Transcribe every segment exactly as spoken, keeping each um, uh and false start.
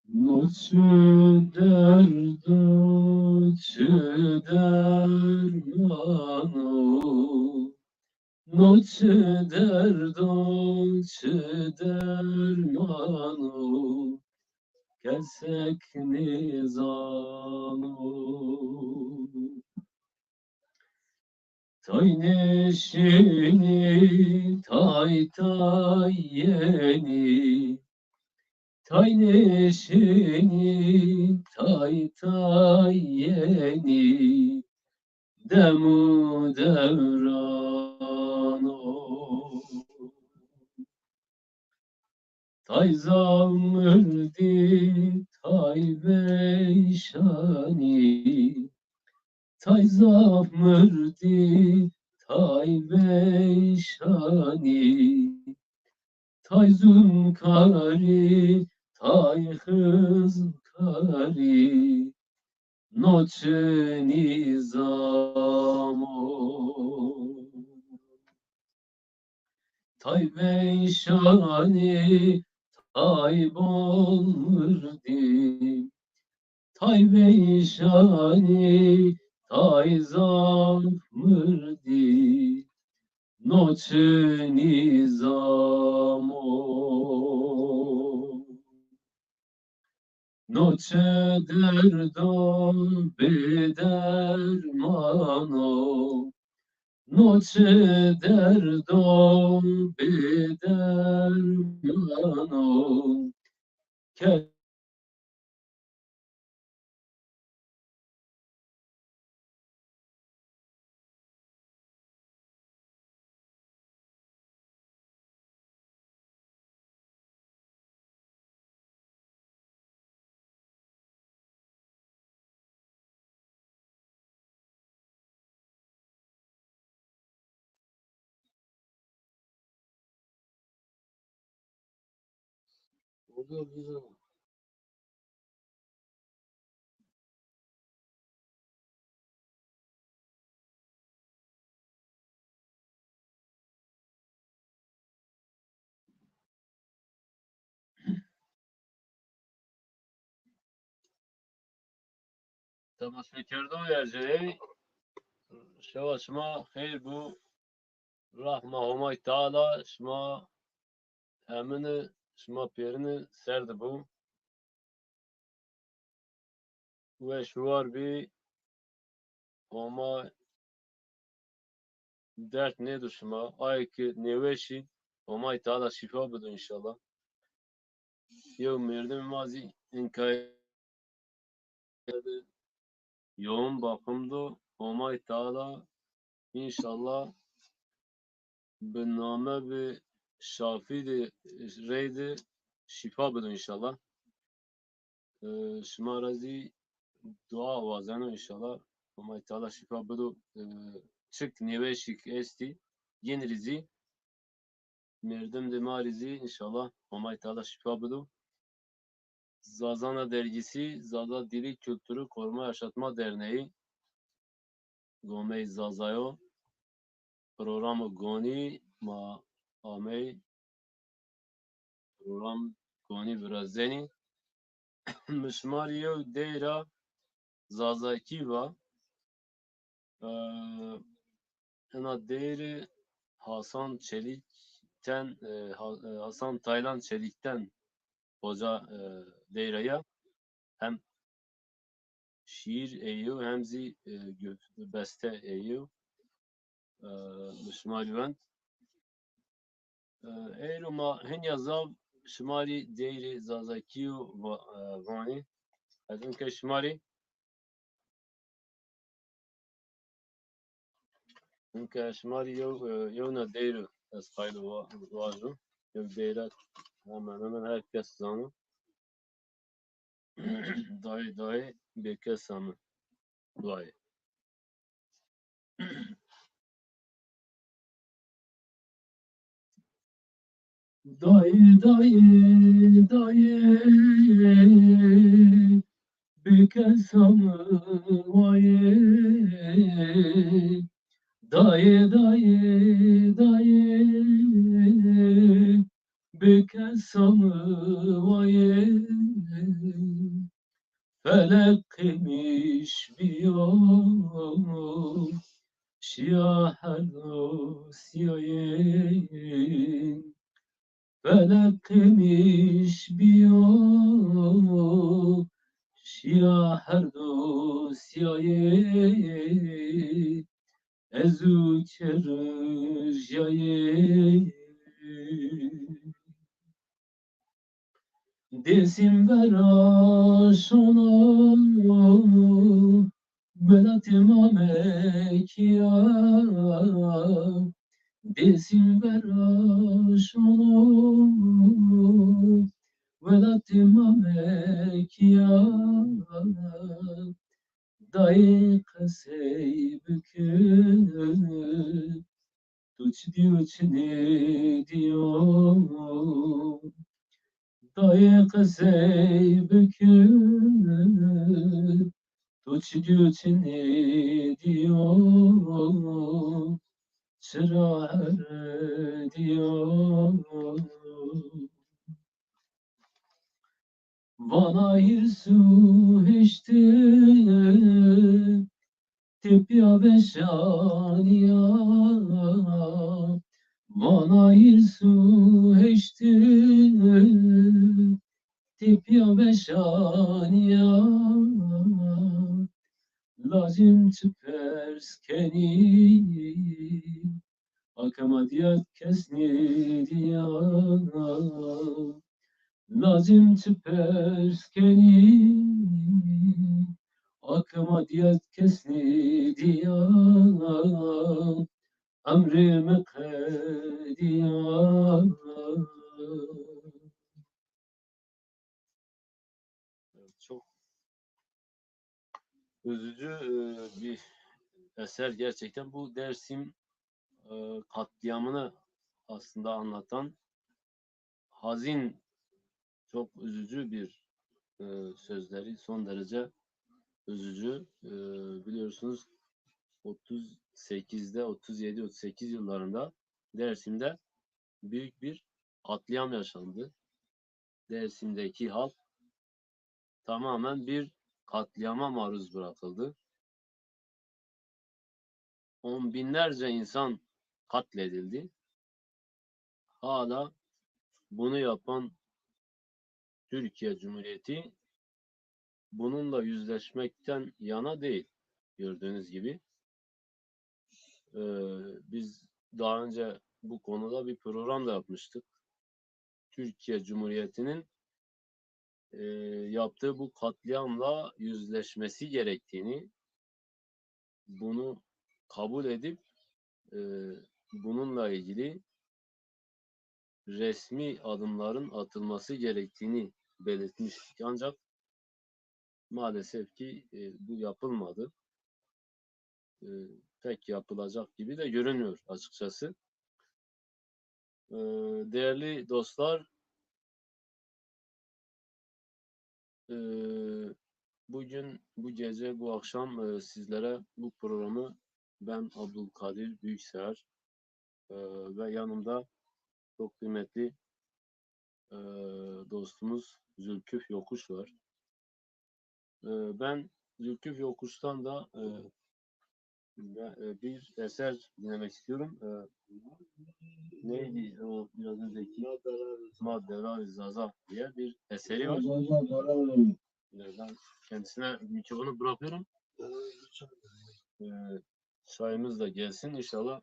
No çi derdo, çi derman o, no çi derdo, çi derman o, kesek nêzano. Tay nêşînî, tay tay yenî, tay nêşînî, tay tay yenî, dem û dewran o. Tay zaf mirdî, tay veyşanî, tay zaf mirdî, tay veyşanî, tay zûn karî, tay xizm karî, no çi nîzam o. Tay veyşanî, tay bol mirdî, tay veyşanî, tay zaf mirdî, no çi nîzam o. No çi derdo bêderman o, no çi derdo bêderman o. Ke Temaşekerdoxê erjeyey, şewa şima xeyr bo. Rahma Homay Teala şima hemini, şima pêrini ser de bo. Weş û war bî. Homa dert nêdo şima. Ayê ke nêweş î, Homay Teala şîfa bido înşallah. Yew mêrdimê ma zî inkay yoğun bakımda, Homay Teala înşallah bi name bi şafî de reyde şîfa bido înşallah. E, şima ra zî dua wazeno înşallah. Homay Teala şîfa bido. E, çik nêweşîk estî, yin rî zî, mêrdimdê ma rî zî înşallah Homay Teala şîfa bido. Zazana Dergisi, Zaza Dili Kültürü Koruma Yaşatma Derneği, Gomey Zazayo, programo gonî ma amey, program gonî virazenî. Mi şima rî yew deyra Zazakî va. E, ina deyri Hasan Çelik'ten, e, Ha-, e, Hasan Taylan Çelik'ten hoca, e, deyra ya. Hem şiir ey yew hem zî, e, gö-, beste ey yew. E, mi şima rî wend. E, eyro ma hinya zaf şima rî deyrê Zazakî yo va-, e, vanê. Ez inke şima rî, inke şima rî yew, e, yewna deyro ez qaydo va-, vajo. Yew deyra hemen hemen her kes zano. Dayê dayê bêkes ame. Dayê. Dayê dayê dayê bêkes ame wayê. Dayê dayê dayê bêkes ame wayê. Felek qemiş biyo, şiya her do siyayê. Felek qemiş biyo, şiya her do siyayê. Ez û kerjayê. Dêsim vera şono, welatê ma Mekîya. Dêsim vera şono, welatê ma Mekîya. Dayê qesey bike, tu çi dîyo çi nêdîyo. Dayê qesey bike, tu çi dîyo çi nêdîyo. Çira eredîyo. Vana hîrs û heşti tepîya veşanîya. Vana hîrs û heşti tepîya veşanîya. Lazim çi pers kenî, a kema dîya kes nêdîya. Lazim çi pers kenî, a kema dîya kes nêdîya. Emrê mi qedîya. Evet, çok üzücü e, bir eser gerçekten. Bu Dersim e, katliamını aslında anlatan hazin, çok üzücü bir e, sözleri, son derece üzücü. E, biliyorsunuz otuz sekizde, otuz yedi, otuz sekiz yıllarında Dersim'de büyük bir katliam yaşandı. Dersim'deki halk tamamen bir katliama maruz bırakıldı. On binlerce insan katledildi. Hala bunu yapan Türkiye Cumhuriyeti bununla yüzleşmekten yana değil, gördüğünüz gibi. Ee, biz daha önce bu konuda bir program da yapmıştık. Türkiye Cumhuriyeti'nin e, yaptığı bu katliamla yüzleşmesi gerektiğini, bunu kabul edip e, bununla ilgili resmi adımların atılması gerektiğini belirtmiştik. Ancak maalesef ki e, bu yapılmadı. E, pek yapılacak gibi de görünmüyor açıkçası. E, değerli dostlar, e, bugün, bu gece, bu akşam e, sizlere bu programı ben Abdülkadir Büyüksever e, ve yanımda çok kıymetli e, dostumuz Zülküf Yokuş var. E, ben Zülküf Yokuş'tan da e, ve, e, bir eser dinlemek istiyorum. E, neydi o biraz önceki? Ma Delalî Zaza diye bir eseri var. E, ben kendisine mikrofonu bırakıyorum. E, çayımız da gelsin inşallah.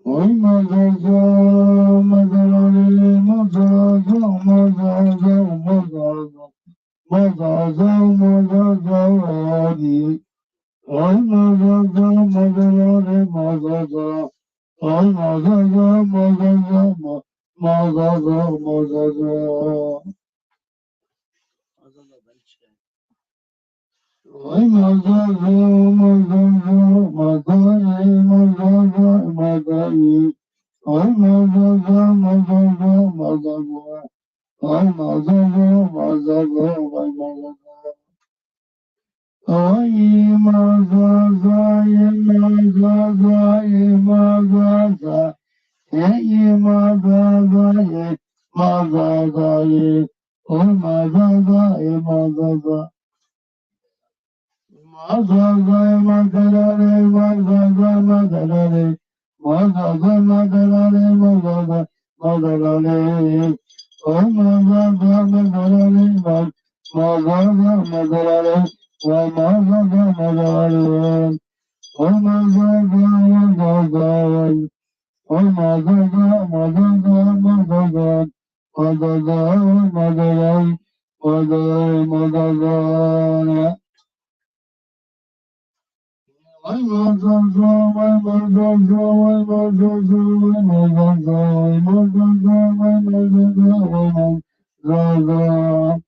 Oy mazaza, mazaza, mazaza, mazaza, mazaza, mazaza, mazaza, di. Oy mazaza, mazaza, mazaza. Oy mazaza, mazaza, ma-, mazaza, mazaza. Oy mazaza, mazaza, mazaza, mazaza, mazaza. Oy mazaza, mazaza, mazaza. Oy mazaza, mazaza, oy mazaza. Oy mazaza, oy mazaza, oy mazaza. Oy mazaza, oy mazaza, oy mazaza, oy mazaza. Mazaza, mazaza, mazaza, mazaza. Mazaza, mazaza, mazaza, mazaza. Oy mazaza, mazaza, mazaza, mazaza. Oy mazaza, mazaza, mazaza. Oy mazaza, mazaza, oy mazaza, mazaza, mazaza. Mazaza, mazaza, mazaza, mazaza. Ay mazaza, ay mazaza, ay mazaza, ay mazaza, ay mazaza, ay mazaza, ay mazaza.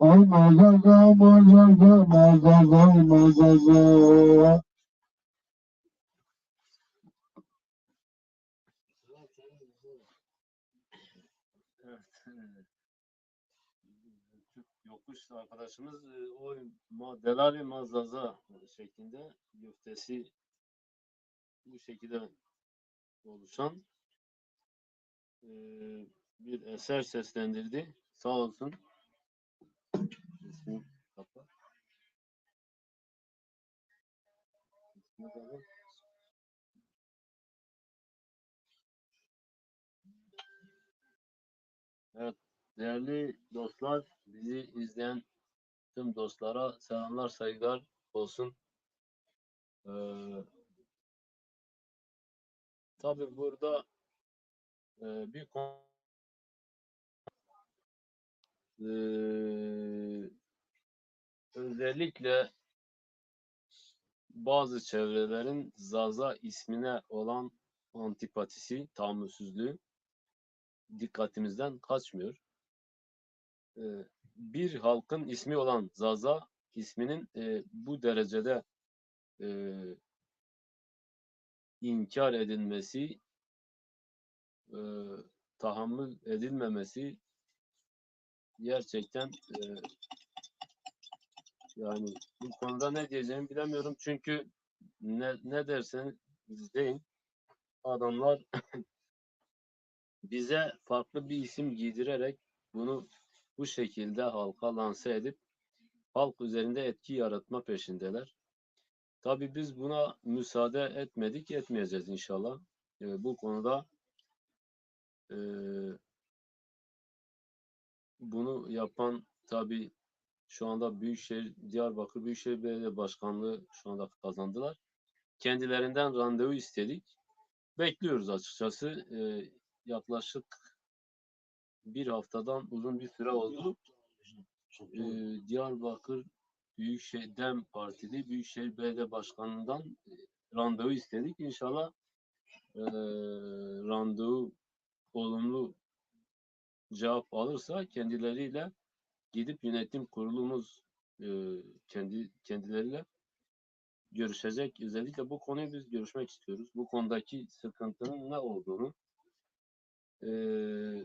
Ay mazaza, mazaza, mazaza, ay mazaza. Evet, e, Türk yokuş arkadaşımız, e, oy ma delalî ma zaza şeklinde, güftesi bu şekilde oluşan, e, bir eser seslendirdi. Sağ olsun. Sesini kapat. Evet, değerli dostlar, bizi izleyen tüm dostlara selamlar, saygılar olsun. Ee, tabii burada, e, bir konu, e, özellikle bazı çevrelerin Zaza ismine olan antipatisi, tahammülsüzlüğü dikkatimizden kaçmıyor. E, bir halkın ismi olan Zaza isminin, e, bu derecede, e, inkar edilmesi, e, tahammül edilmemesi gerçekten, e, yani bu konuda ne diyeceğimi bilemiyorum. Çünkü ne, ne derseniz deyin, adamlar bize farklı bir isim giydirerek bunu bu şekilde halka lanse edip halk üzerinde etki yaratma peşindeler. Tabii biz buna müsaade etmedik, etmeyeceğiz inşallah. E, bu konuda, e, bunu yapan tabii şu anda Büyükşehir, Diyarbakır Büyükşehir Belediye Başkanlığı şu anda kazandılar. Kendilerinden randevu istedik. Bekliyoruz açıkçası. E, yaklaşık bir haftadan uzun bir süre oldu. E, Diyarbakır Büyükşehir, dem Partili Büyükşehir Belediye Başkanı'ndan, e, randevu istedik. İnşallah, e, randevu olumlu cevap alırsa kendileriyle gidip yönetim kurulumuz, e, kendi kendileriyle görüşecek. Özellikle bu konuyu biz görüşmek istiyoruz. Bu konudaki sıkıntının ne olduğunu, e,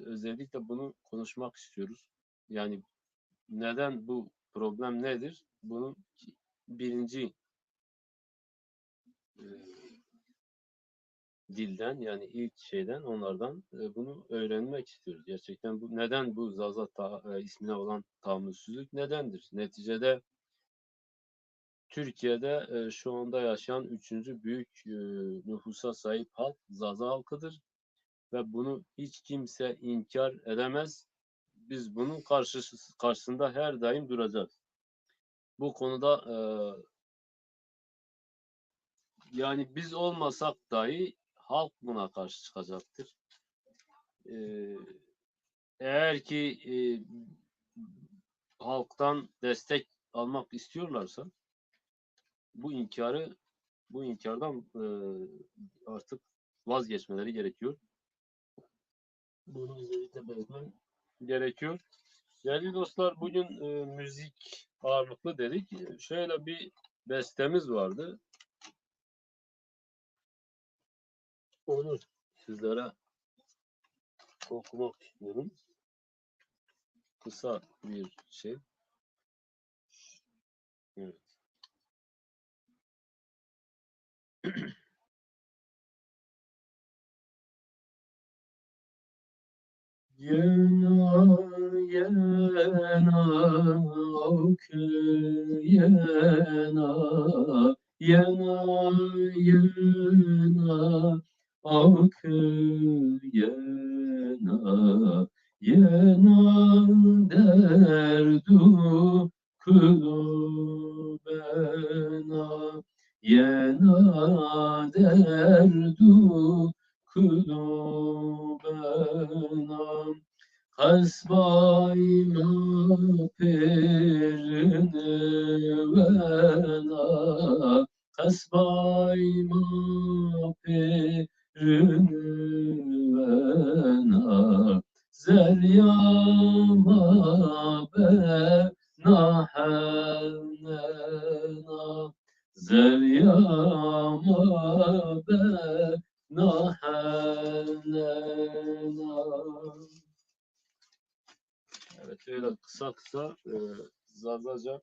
özellikle bunu konuşmak istiyoruz. Yani neden bu problem nedir? Bunun birinci, e, dilden, yani ilk şeyden, onlardan, e, bunu öğrenmek istiyoruz. Gerçekten bu neden bu Zaza ta- e, ismine olan tahammülsüzlük nedendir? Neticede Türkiye'de, e, şu anda yaşayan üçüncü büyük, e, nüfusa sahip halk Zaza halkıdır ve bunu hiç kimse inkar edemez. Biz bunun karşısı- karşısında her daim duracağız. Bu konuda, e, yani biz olmasak dahi halk buna karşı çıkacaktır. E, eğer ki, e, halktan destek almak istiyorlarsa bu inkarı, bu inkardan, e, artık vazgeçmeleri gerekiyor. Bunu özellikle belirtmem gerekiyor. Değerli dostlar, bugün e, müzik ağırlıklı dedik. Şöyle bir bestemiz vardı. Onu sizlere okumak istiyorum. Kısa bir şey. Evet. Yena, yena, ok, yena, yena, yena, ok, yena, yena, derdu kulu bena, yena derdu kulu bena. Qesbay ma pêrine wena, qesbay ma pêrine wena. Zerrîya ma bena henena, zerrîya ma bena henena. Evet, öyle kısa kısa e, Zazaca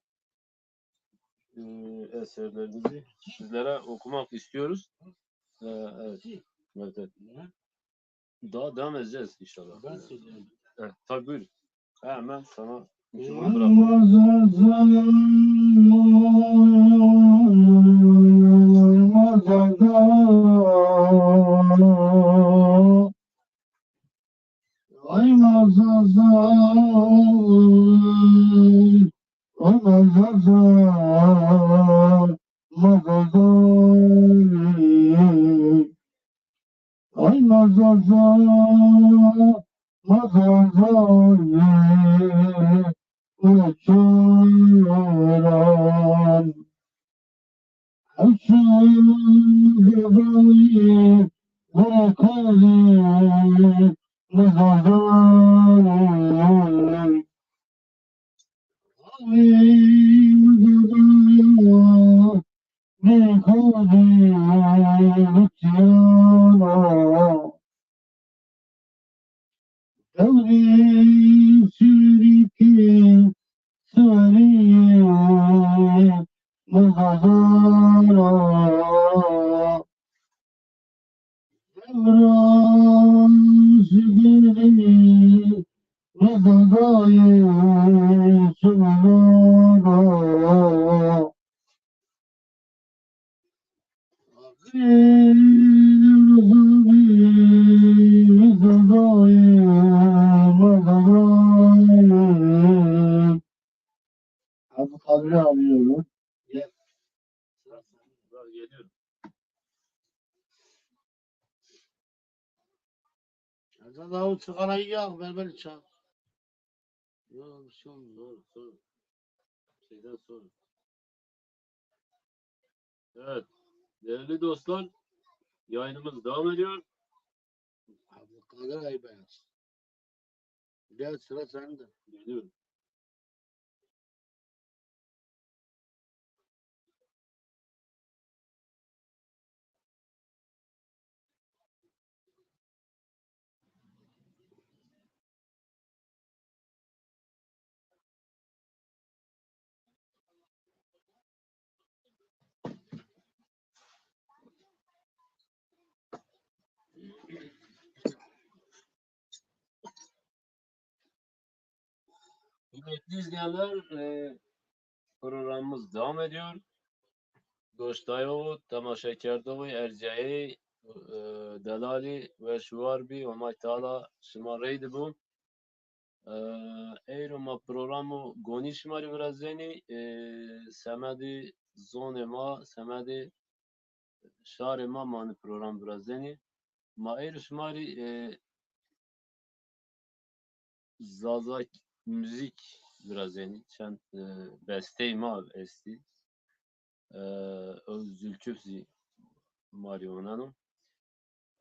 e, eserlerimizi sizlere okumak istiyoruz. E, evet. Evet, evet. Daha devam edeceğiz inşallah. Ben söyleyeyim. Evet, tabii buyurun. Hemen sana mikrofonu bırakıyorum. Ay Mazaza, ay Mazaza, Mazaza. Ay Mazaza, Mazaza, uçuran. Uçuran, Mazaza. Abdülkadir abi yolu. Gel. Sıra sende. Geliyorum. Ercan abi, sigarayı yak, ver beni çağır. Yok, bir şey olmuyor. Sor, sor. Şeyden sor. Evet, değerli dostlar, yayınımız devam ediyor. Abdülkadir abi, ben. Gel, sıra sende. Geliyorum. Kıymetli izleyenler, e, programımız devam ediyor. Goşdayoxî, temaşekerdoxî, ercayeyî, e, delalî weş û war bî, Homay Teala şima reyde bo. E, eyro ma programo gonî şima rê virazenî, e, semedê zonê ma, semedê şarê ma ma nê program virazenî. Ma eyro şima rê, e, Zazak müzik virazenî. Çend, e, besteyê ma estî. E, o Zülküf zî ma rê oneno.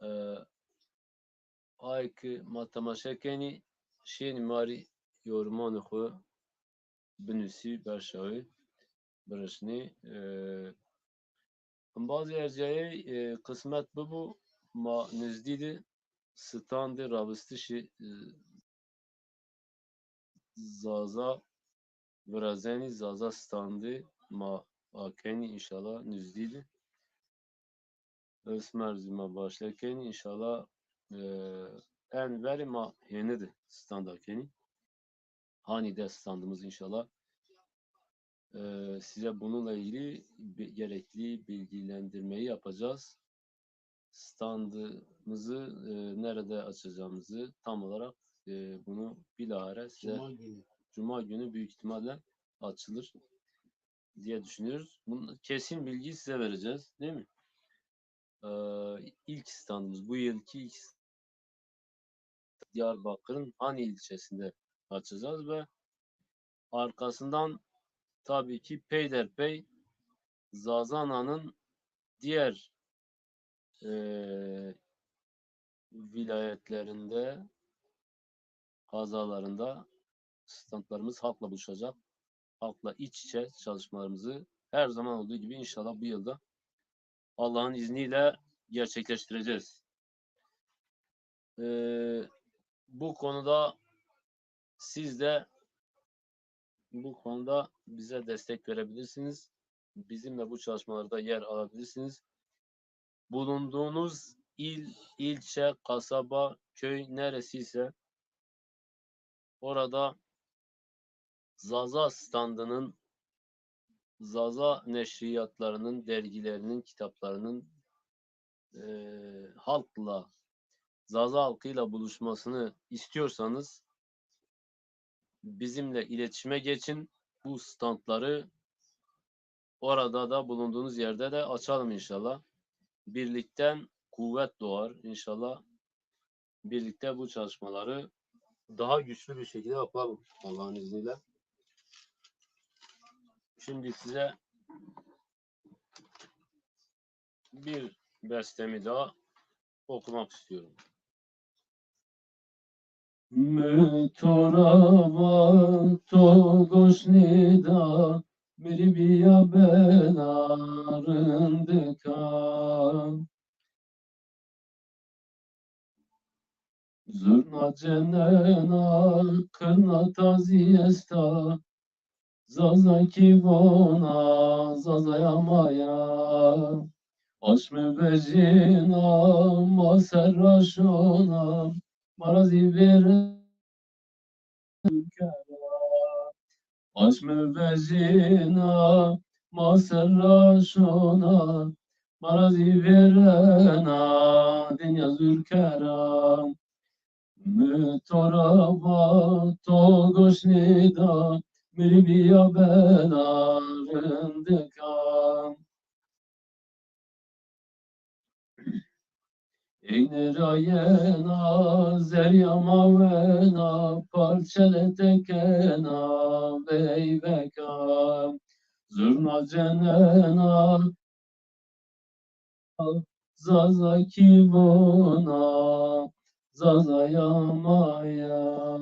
E, ay ki ma temaşe kenî, şênî ma rê yorumanê xwu binusî, berşawî, birişnî. E, embazî ercayey, e, qismet bibo, ma nizdî de standê ravistişî, e, Zaza virazenî, Zaza standî ma akenî înşallah nizdî de. Esmer zî ma başle kenî înşallah, e, en verî ma hêni de stand akenî. Hanî de standımız inşallah. E, size bununla ilgili bi-, gerekli bilgilendirmeyi yapacağız. Standımızı, e, nerede açacağımızı tam olarak, e, bunu bilahare size Cuma günü. Cuma günü büyük ihtimalle açılır diye düşünüyoruz. Bunun kesin bilgiyi size vereceğiz, değil mi? Ee, ilk standımız, bu yılki ilk stand-, Diyarbakır'ın Hani ilçesinde açacağız ve arkasından tabii ki peyderpey Zazana'nın diğer, e, vilayetlerinde, kazalarında standlarımız halkla buluşacak. Halkla iç içe çalışmalarımızı her zaman olduğu gibi inşallah bu yılda Allah'ın izniyle gerçekleştireceğiz. Ee, bu konuda siz de bu konuda bize destek verebilirsiniz. Bizimle bu çalışmalarda yer alabilirsiniz. Bulunduğunuz il, ilçe, kasaba, köy neresi ise orada Zaza standının, Zaza neşriyatlarının, dergilerinin, kitaplarının, e, halkla, Zaza halkıyla buluşmasını istiyorsanız bizimle iletişime geçin. Bu standları orada da bulunduğunuz yerde de açalım inşallah. Birlikten kuvvet doğar inşallah. Birlikte bu çalışmaları daha güçlü bir şekilde yapalım Allah'ın izniyle. Şimdi size bir bestemi daha okumak istiyorum. Mi to ra va to goş nêda, mi rê bîya bela rindika. Zurna cenena qirna tazî esta, Zaza kî vona, Zazaya ma ya. Aşme vejîna, ma ser ra şona, ma ra zî vêre kera. Aşme vejîna, ma ser ra şona, ma ra zî vêrena dinya zûr kera. Mi to ra va to goş nêda, mi rê bîya bela rindika. Eynê ra yena, zerrîya ma wena, parçele tekena, veyveka. Zurna cenena, Zaza kî vona, Zazaya ma ya.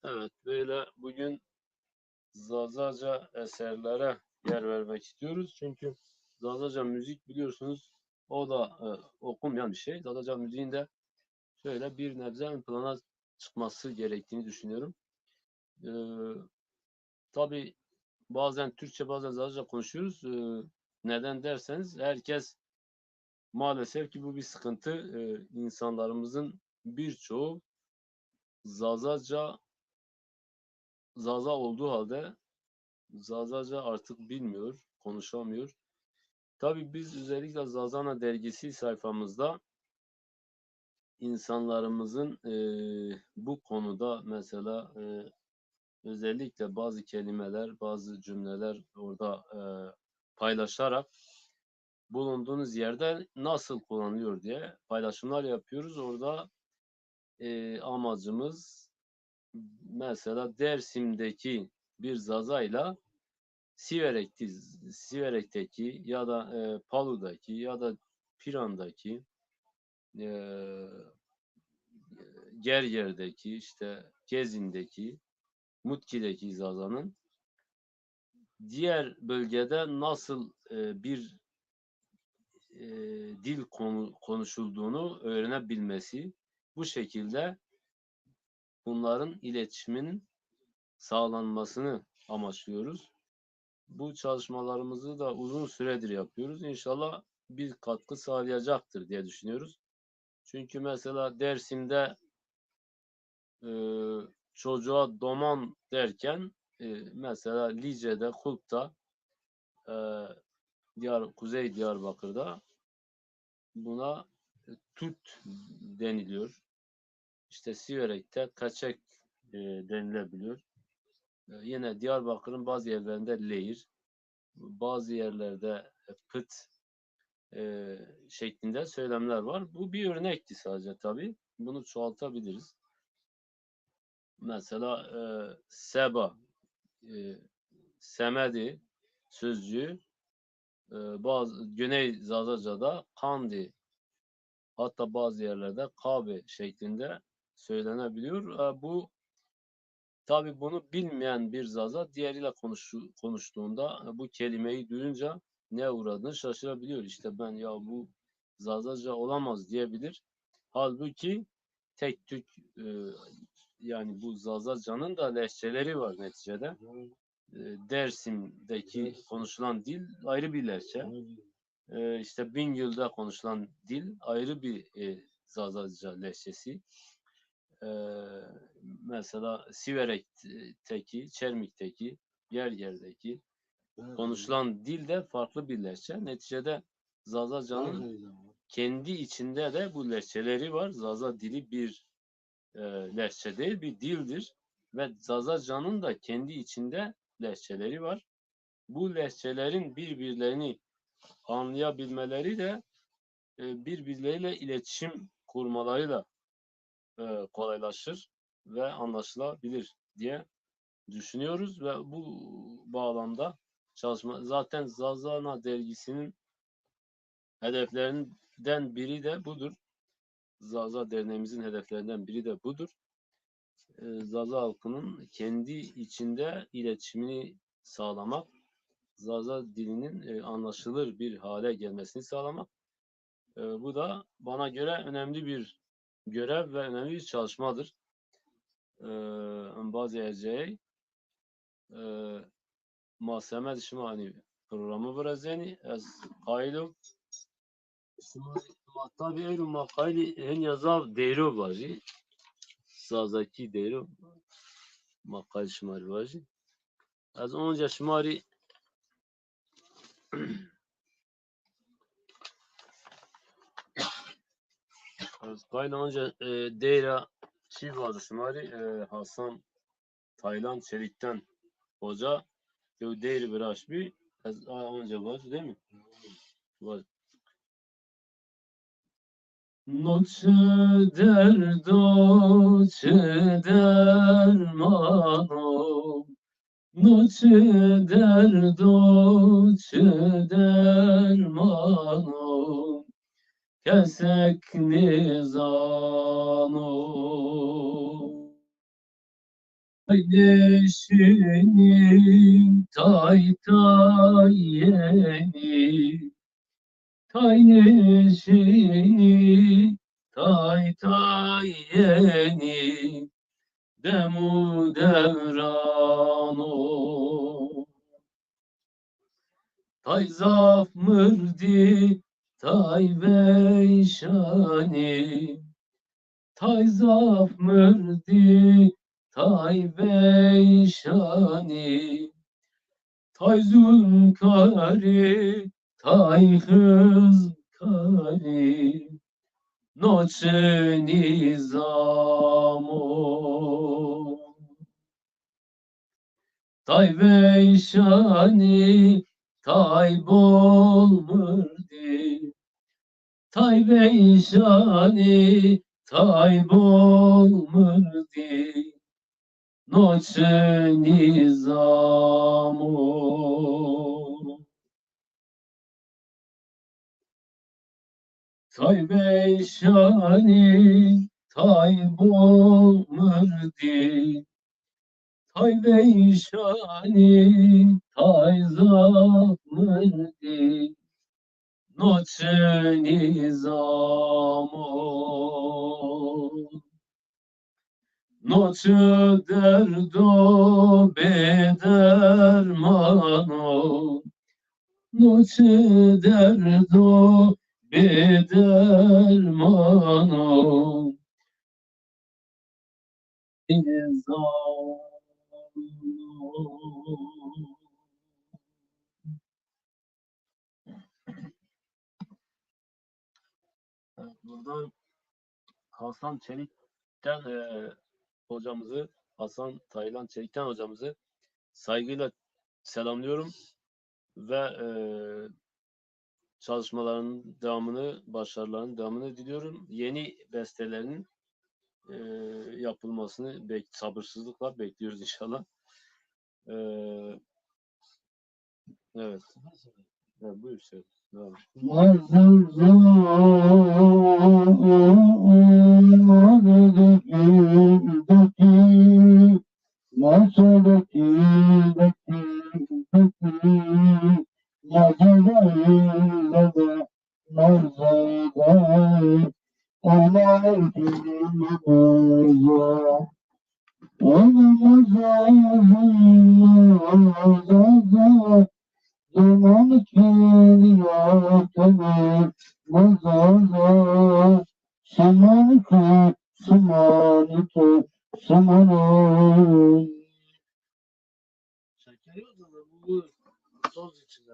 Evet, böyle bugün Zazaca eserlere yer vermek istiyoruz. Çünkü Zazaca müzik biliyorsunuz, o da, e, okunmayan bir şey. Zazaca müziğin de şöyle bir nebze ön plana çıkması gerektiğini düşünüyorum. E, tabii bazen Türkçe, bazen Zazaca konuşuyoruz. E, neden derseniz herkes, maalesef ki bu bir sıkıntı. E, insanlarımızın birçoğu Zazaca, Zaza olduğu halde Zazaca artık bilmiyor, konuşamıyor. Tabii biz özellikle Zazana dergisi sayfamızda insanlarımızın, e, bu konuda mesela, e, özellikle bazı kelimeler, bazı cümleler orada, e, paylaşarak bulunduğunuz yerde nasıl kullanılıyor diye paylaşımlar yapıyoruz. Orada, e, amacımız mesela Dersim'deki bir Zaza'yla Siverek'te-, Siverek'teki ya da, e, Palu'daki ya da Piran'daki, e, Gerger'deki, işte Kezin'deki, Mutki'deki Zaza'nın diğer bölgede nasıl e, bir e, dil konu, konuşulduğunu öğrenebilmesi, bu şekilde bunların iletişiminin sağlanmasını amaçlıyoruz. Bu çalışmalarımızı da uzun süredir yapıyoruz. İnşallah bir katkı sağlayacaktır diye düşünüyoruz. Çünkü mesela Dersim'de e, çocuğa doman derken e, mesela Lice'de, Kulp'ta, e, Diyar, Kuzey Diyarbakır'da buna e, tut deniliyor. İşte Siverek'te kaçak e, denilebiliyor. E, yine Diyarbakır'ın bazı yerlerinde leyir, bazı yerlerde e, pıt e, şeklinde söylemler var. Bu bir örnekti sadece tabii. Bunu çoğaltabiliriz. Mesela e, seba, e, semedi sözcüğü e, bazı Güney Zazaca'da kandi, hatta bazı yerlerde kabi şeklinde söylenebiliyor. E, bu tabii bunu bilmeyen bir Zaza diğeriyle konuşu- konuştuğunda e, bu kelimeyi duyunca ne uğradığını şaşırabiliyor. İşte ben ya bu Zazaca olamaz diyebilir. Halbuki tek tük e, yani bu Zazaca'nın da lehçeleri var neticede. E, Dersim'deki konuşulan dil ayrı bir lehçe. E, işte Bingöl'de konuşulan dil ayrı bir e, Zazaca lehçesi. E, mesela Siverek'teki, Çermik'teki, Gerger'deki konuşulan dil de farklı bir lehçe. Neticede Zazaca'nın kendi içinde de bu lehçeleri var. Zaza dili bir e, lehçe değil, bir dildir. Ve Zazaca'nın da kendi içinde lehçeleri var. Bu lehçelerin birbirlerini anlayabilmeleri de e, birbirleriyle iletişim kurmaları da e, kolaylaşır ve anlaşılabilir diye düşünüyoruz ve bu bağlamda çalışma zaten Zazana dergisinin hedeflerinden biri de budur. Zaza derneğimizin hedeflerinden biri de budur. E, Zaza halkının kendi içinde iletişimini sağlamak, Zaza dilinin e, anlaşılır bir hale gelmesini sağlamak. E, bu da bana göre önemli bir görev ve önemli bir çalışmadır. E, Embazê erceyey, e, ma semed şima hanî programı virazenî, ez qayîl o. Şima, ma tabî eyro ma qayîlî henya zaf deyro vajî. Zazakî deyro ma qayîl şima rî vajî. Ez onca şima rî ez qayîl onca e, deyra çî vajî şima rî, e, Hasan Taylan Çelik'ten hoca yew deyr viraştbî. Ez a onca vajî, değil mi? Vaj. No çi derdo, çi dermano, no çi derdo, çi dermano, kesek nêzano. Tay nêşînî, tay tay yenî. Tay nêşînî, tay tay yenî. Dem û dewran o. Tay zaf mirdî, tay veyşanî. Tay zaf mirdî, tay veyşanî. Tay zulmkarî, tay xizmkarî. No çi nîzam o. Tay veyşanî, tay bol mirdî. Tay veyşanî, tay bol mirdî. No çi nîzam o. Tay veyşanî, tay bo mirdî. Tay veyşanî, tay zaf mirdî, no çinî zamo. No çi derdo bêderman o, no çi derdo bêderman o. Buradan Hasan Çelikten e, hocamızı, Hasan Taylan Çelikten hocamızı saygıyla selamlıyorum ve e, çalışmalarının devamını, başarılarının devamını diliyorum. Yeni bestelerin e, yapılmasını bek sabırsızlıkla bekliyoruz inşallah. E, evet. Evet, buyur Seyit. Devam. Zaman geliyor tabii, mazaza, saman ki, saman ki, saman. Şeker yok da bu toz içinde.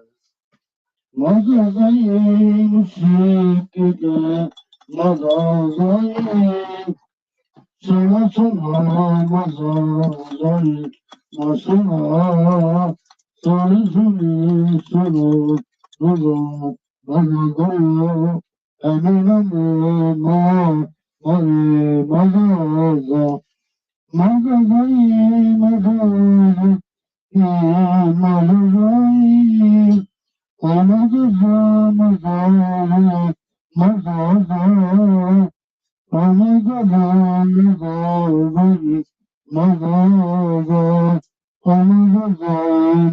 Mazazayı, şekeri, mazazayı. Sana sana mazazayı, masana sarı suni sulu sulu mazazayı. Emine mama mari mazaza. Mazazayı, mazazayı, mazazayı. Ay mazaza, mazaza, mazaza. Ay mazaza, mazaza, mazaza. Ay mazaza,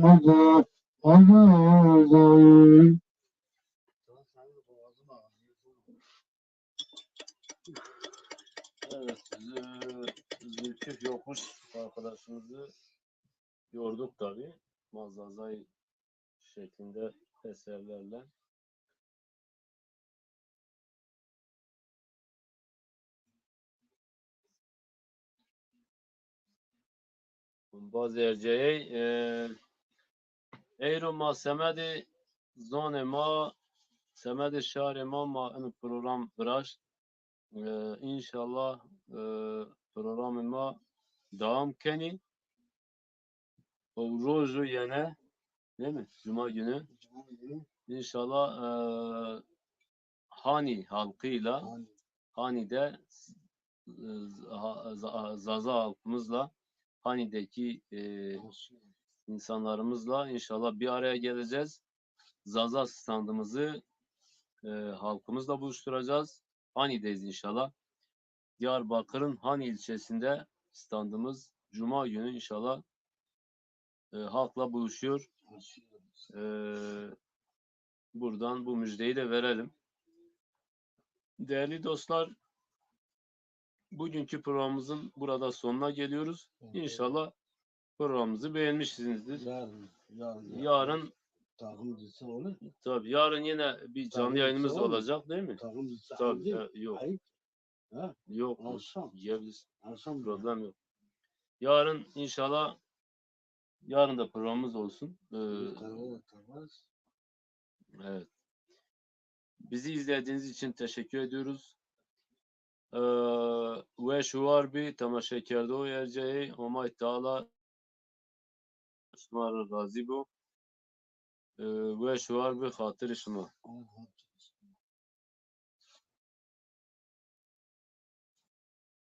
mazaza, mazaza. Evet, Zü- Zülküf Yokuş arkadaşımızı yorduk tabii. Mazazay şeklinde eserlerle. Bazı erceyey, e, eyro ma semedê zonê ma, semedê şarê ma, ma ino program viraşt. E, înşallah, e, programê ma dewam kenî. O rojo yene, değil mi? Cuma günü. Cuma günü. İnşallah, e, Hani halkıyla, Hani. Hani'de e, ha- Za- Zaza halkımızla, Hani'deki e, insanlarımızla inşallah bir araya geleceğiz. Zaza standımızı e, halkımızla buluşturacağız. Hani'deyiz inşallah. Diyarbakır'ın Hani ilçesinde standımız. Cuma günü inşallah e, halkla buluşuyor. E, buradan bu müjdeyi de verelim. Değerli dostlar, bugünkü programımızın burada sonuna geliyoruz. Evet. İnşallah programımızı beğenmişsinizdir. Yarın, yarın, yarın. Yarın takım gitse olur mu? Tabii, yarın yine bir canlı yayınımız olacak, değil mi? Takım gitse olur mu? Tabii, e, yok. Ayıp. Ha? Yok. Akşam. Yiyebiliriz. Akşam. Problem yok. Yarın inşallah, yarın da programımız olsun. Ee, evet. Bizi izlediğiniz için teşekkür ediyoruz. Ee, weş û war bî, temaşekerdoxê erceyê, Homay Teala şima ra razî bo. Ee, weş û war bî, xatirê şima.